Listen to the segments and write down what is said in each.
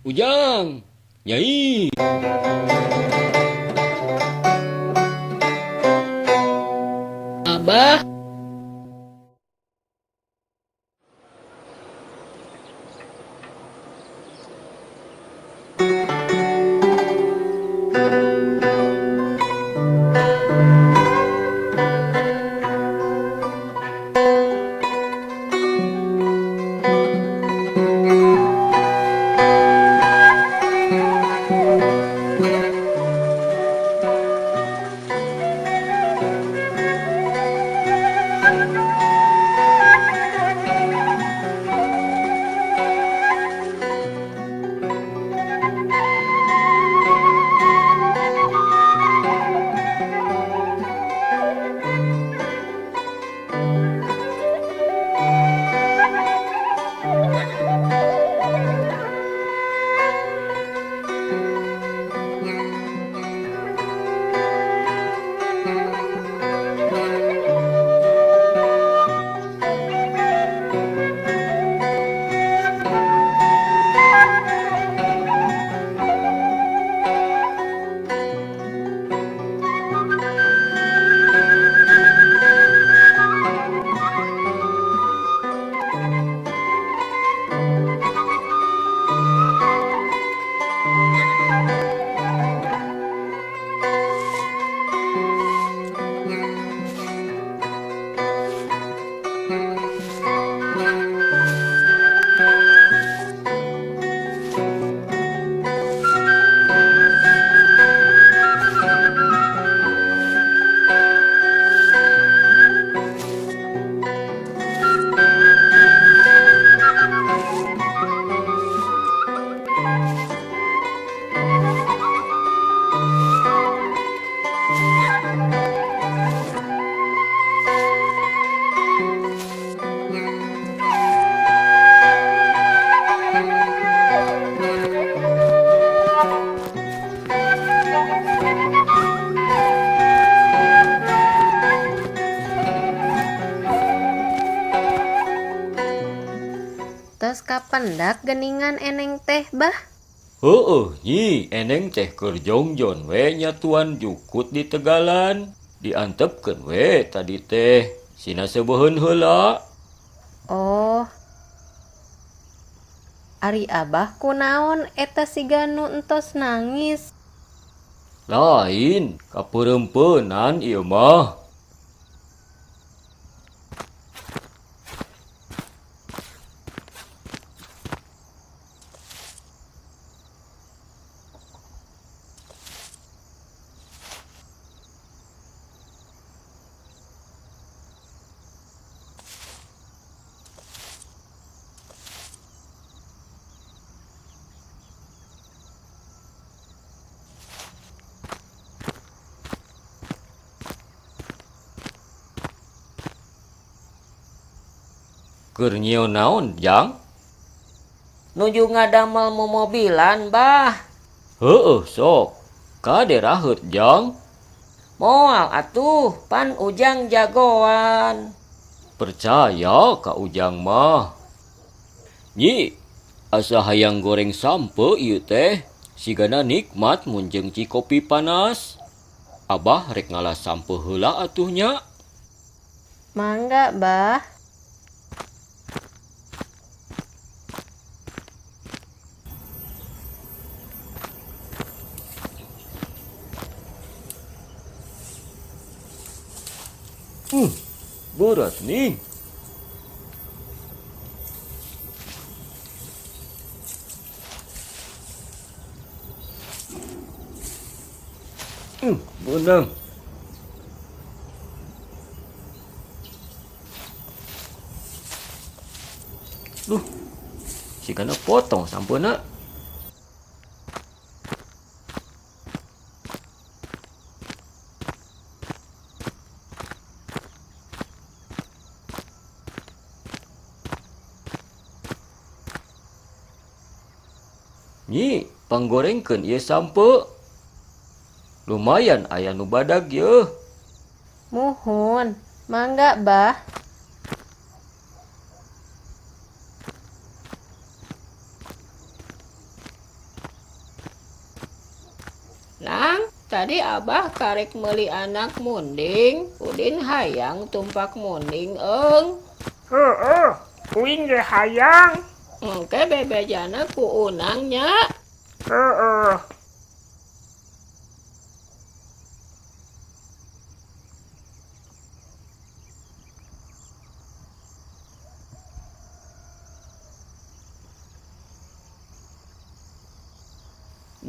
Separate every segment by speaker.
Speaker 1: Ujang, Nyai.
Speaker 2: Abah. Tos kapendak geningan Eneng teh, Bah?
Speaker 1: Heueuh, Nyi, Eneng teh keur jongjon we nyatuan jukut di tegalan. Diantepkeun we tadi teh, sina sebeuheun heula.
Speaker 2: Oh. Ari Abah kunaon eta siga nu entos nangis?
Speaker 1: Lain, kapeureumpeunan ieu mah. Keur nyieun naon, Jang?
Speaker 3: Nuju ngadamel momobilan, Bah.
Speaker 1: Heueuh sok. Kade raheut, Jang?
Speaker 3: Moal atuh, pan Ujang jagoan.
Speaker 1: Percaya ka Ujang mah. Nyi, asa hayang goreng sampe ieu teh. Sigana nikmat mun jeung cikopi panas. Abah rek ngalah sampe heula atuh nya.
Speaker 2: Mangga, Bah.
Speaker 1: Berat nih. Benang. Duh, si kana potong sampeu. Nyi, panggorengkeun ieu sampe. Lumayan aya nu badag yeuh.
Speaker 2: Muhun, mangga, Bah.
Speaker 3: Nang, tadi Abah karek meuli anak munding, Udin hayang tumpak munding eung.
Speaker 4: Heueuh, uing ge hayang.
Speaker 3: Engke bebejana ku Unang nya.
Speaker 4: Heueuh.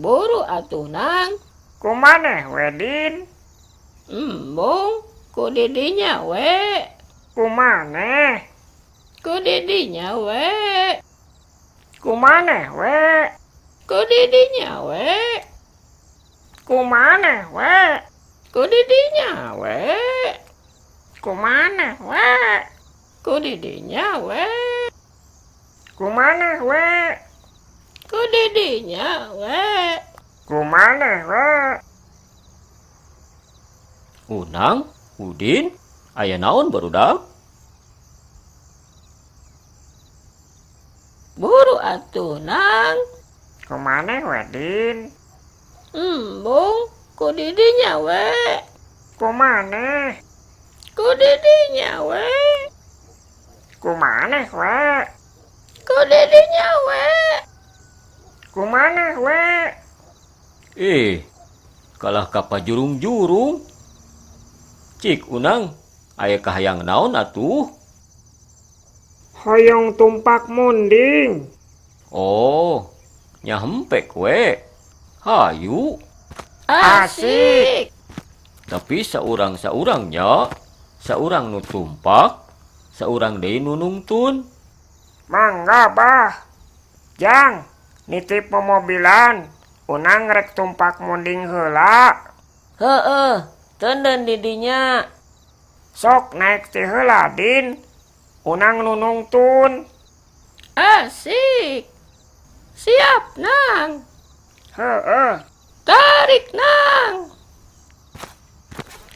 Speaker 3: Buru atuh Nang.
Speaker 4: Ku maneh we Din?
Speaker 3: Embung, ku didinya we.
Speaker 4: Ku maneh?
Speaker 3: Ku didinya we.
Speaker 4: Ku maneh we?
Speaker 3: Ku didinya we.
Speaker 4: Ku maneh we?
Speaker 3: Ku didinya we.
Speaker 4: Ku maneh we?
Speaker 3: Ku didinya we.
Speaker 4: Ku maneh we?
Speaker 3: Ku didinya we.
Speaker 4: Ku maneh we?
Speaker 1: Unang, Udin, aya naon barudak?
Speaker 3: Buru atuh Nang.
Speaker 4: Ku maneh we Din?
Speaker 3: Embung, ku didinya we.
Speaker 4: Ku maneh?
Speaker 3: Ku didinya we.
Speaker 4: Ku maneh we?
Speaker 3: Ku didinya we.
Speaker 4: Ku maneh we?
Speaker 1: Eh, kalah ka pajurung-jurung. Cik Unang, aya kahayang naon atuh?
Speaker 4: Hoyong tumpak munding.
Speaker 1: Oh, nya hempek we. Hayu.
Speaker 3: Asik.
Speaker 1: Tapi saurang-saurangnya, saurang nu tumpak, saurang deui nu nungtun.
Speaker 4: Mangga Bah. Jang, nitip momobilan. Unang rek tumpak munding heula.
Speaker 3: Heueuh, teunden di dinya.
Speaker 4: Sok naik ti heula Din. Unang nu nungtun.
Speaker 3: Asik. Siap Nang.
Speaker 4: Heueuh.
Speaker 3: Tarik Nang.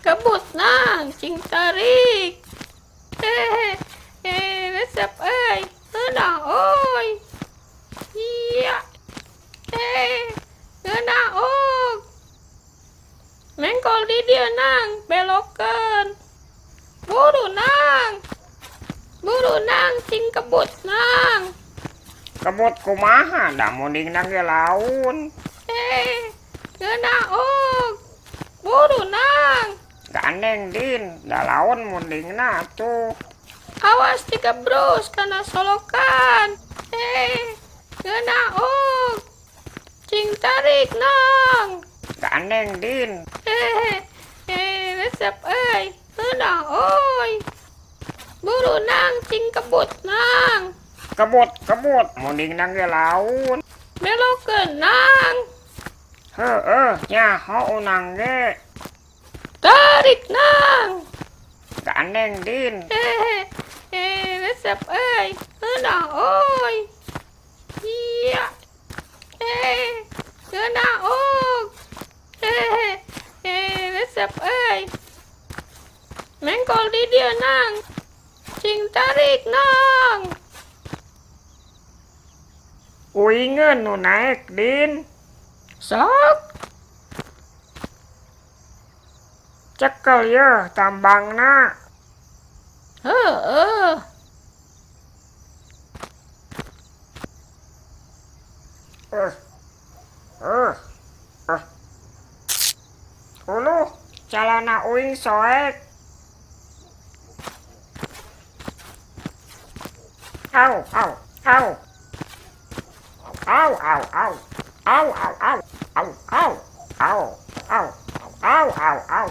Speaker 3: Kebut Nang, cing tarik. Resep euy. Ngeunah euy. Iya. Ngeunah og. Mengkol di dieu Nang, belokeun. Buru Nang. Buru Nang, cing kebut Nang.
Speaker 4: Kebut kumaha da mundingna ge laun.
Speaker 3: Ngeunah og. Buru Nang.
Speaker 4: Gandeng Din, da laun mundingna atuh.
Speaker 3: Awas dikebrus kana solokan. Ngeunah og. Cing tarik Nang.
Speaker 4: Gandeng Din.
Speaker 3: Resep euy. Ngeunah euy. Buru Nang, cing kebut Nang.
Speaker 4: Kebut, kebut, mundingna ge laun.
Speaker 3: Belokeun Nang.
Speaker 4: Heueuh, nyaho Unang ge.
Speaker 3: Tarik Nang.
Speaker 4: Gandeng Din.
Speaker 3: Resep euy. Ngeunah euy. Iya. Ngeunah og. Resep euy. Mengkol di dieu Nang. Cing tarik Nang.
Speaker 4: Uingeun nu naek Din.
Speaker 3: Sok.
Speaker 4: Cekel yeuh tambangna.
Speaker 3: Heueuh.
Speaker 4: Uluh, calana uing soek. Au, au, au. Au, au, au. Au, au, au. Au, au. Au, au. Au, au, au.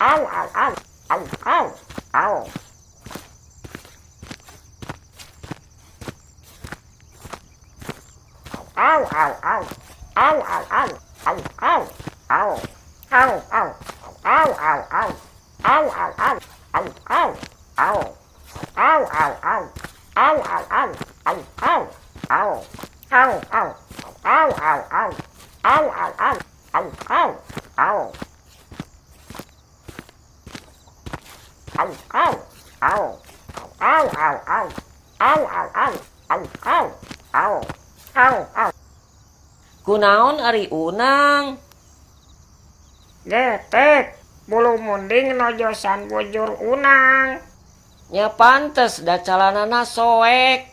Speaker 4: Au, au, au. Au, au. Au. Au, au, au. Au, au, au. Au, au. Au. Au, au. Au, au, au. Au, au, au. Au, au. Au. Au, au, au. Au, au, au. Au, au. Au. Au, au. Au, au, au. Au, au, au. Au, au. Au. Au, au. Au. Au, au, au. Au, au, au. Au, au. Au. Au, au.
Speaker 3: Kunaon ari Unang?
Speaker 4: Getek, bulu munding nojosan bujur unang.
Speaker 3: Nya pantes da calanana soek.